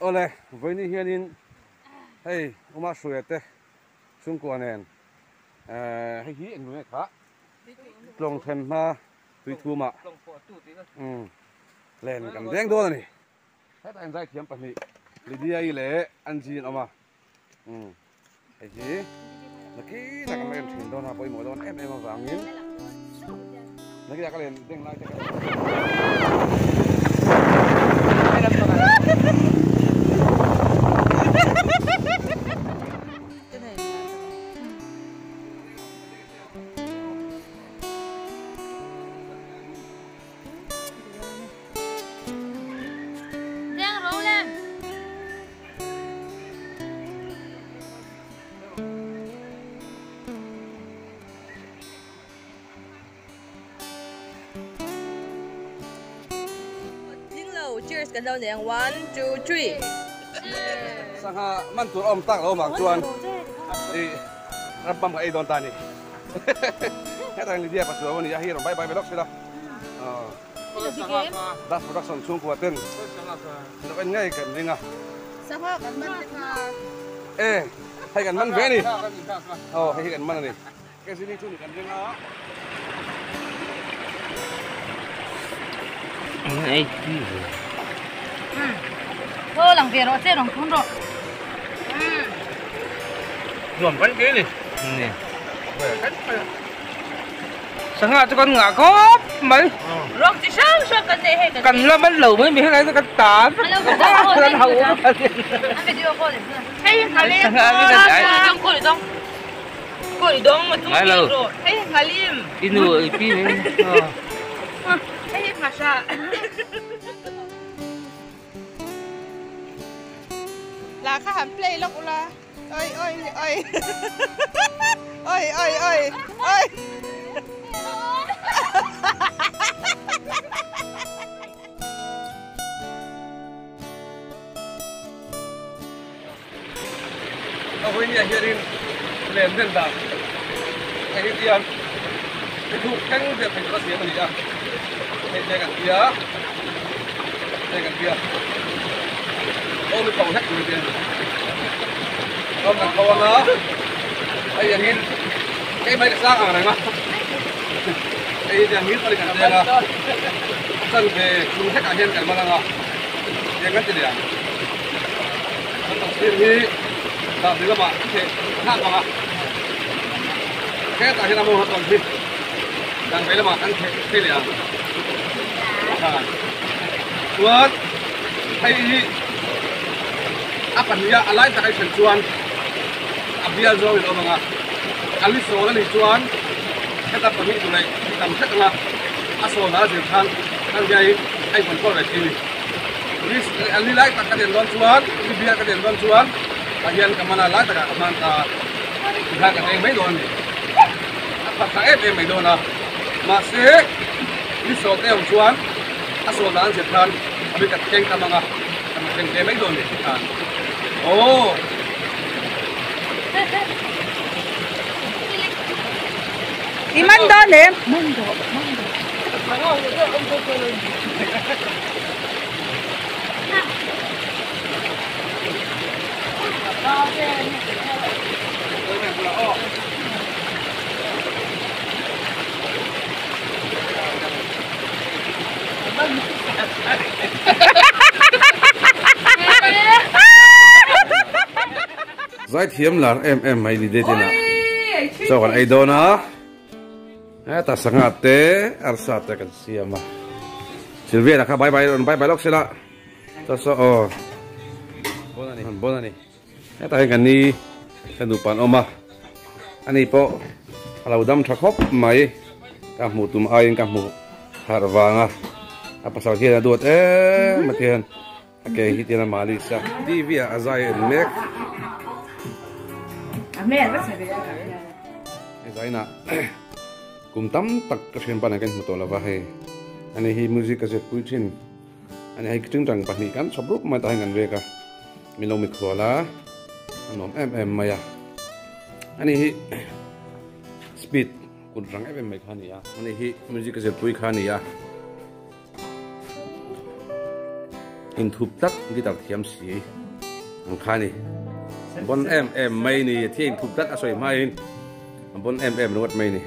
Awle, vawiini hianin hei Uma Hruaia te chhungkua nen hei hi eng nge kha tlawng then hma tui thumah len kan deng dawn a ni. Hetah hian zaithiam pahnih Lydia-i leh Angie an awm a, hei hi nakinah kan la en thin dawn a, pawimawh dawn em em avangin nakinah ka len deng lai te ka Cheers kan lo nei ang one two three. Sangha man tur a awm tak lo vang chuan i ram pam ka ei dawn ta a ni. Hetah hian Lydia pachuau a ni a, hei rawn bye bye ve lawk sela. Das production chhungkua ten lo en ngei kan ring a. Sangha kan man te kha. E hei kan man ve a ni. Aw hei hi kan man a ni. Kzini chu ni kan ring a. Thaw lang ve rawh che rawn phun rawh. Nuam kan ke ni. Ni. Sangha chu kan ngah khawp mai. Rawng chi hrang hrang kan nei hei kan. Kan la man lo mai mi helai chu kan tan. Kan hau Video call hei nghalim. Sangha dong ko i dong ma chung ro. Hei nghalim. Inu i pi ni. Hei nghasha. La kha han play lawk ula. Oi oi oi. Oi oi oi oi. A vawinia hianin lem den dan hei hi tian i thuk thleng vel thei tura siam a ni a, hei te kan tia te kan tia aw mi pang hlek tur te a ni awm kan tho anga hei angin keimah hi ka sang ang reng a hei hi tiang hil pawhin kan deng a chanve chung hlekah hian kan man anga tiang kan ti leh ang. Kan tawhsir hi dah ding lamah an theh hnah bang a, hetah hian a mawng hmatawn hi dan vei lamah kan theh phei leh ang chuan hei hi a pahniha a lai tak a i chuan a bial zawngin a awm ang a, a li sawl a nih chuan heta pahnih tur leh tam hret anga a sawl dan a zir khan kan bial hi a in control ve thin a ni. A ni lai tak ka den dawn chuan ni bial ka den dawn chuan tah hian ka mana lai takah ka hman ta tikhan ka deng mai dawn a ni. A khat thla em em mai dawn a mahse ni sawl te awm chuan a sawl dan zir khan a mi ka keng tam anga ka ma thleng ve mai dawn a ni tikhan aw. I man dawn em? Man daw man daw. Zaithiam lar em em mai ni datin ah chaw kan ei dawn a. Heta sangha te arsa te kan siam a Sylvia kha bye bye rawn bye bye lawk sela chuan saw aw bon ani bon ani hetah hian kan ni ka nupa an awm a ani pawh a lo dam tha khawp mai ka hmuh tum aiin ka hmuh harh vang a a pasal hian a duat em a ti hian a ke hi tian a malis a T V ah a zai en mek hei zainah kum tam tak ka thian panah kan hmu tawh lova hei ani hi music a zirpui thin ani hei tingtang pahnih kan chhawp rup mai tah hian kan vek a min lo mikhual a a nuam em em mai a ani hi speed kut rang em em mai kha a ni a ani hi music a zirpui kha a ni a. Inthup tlat guitar thiam si ang kha ni. Bon em em mai ni thi inthup tlat a sawi hmain a bon em em ringawt mai ni.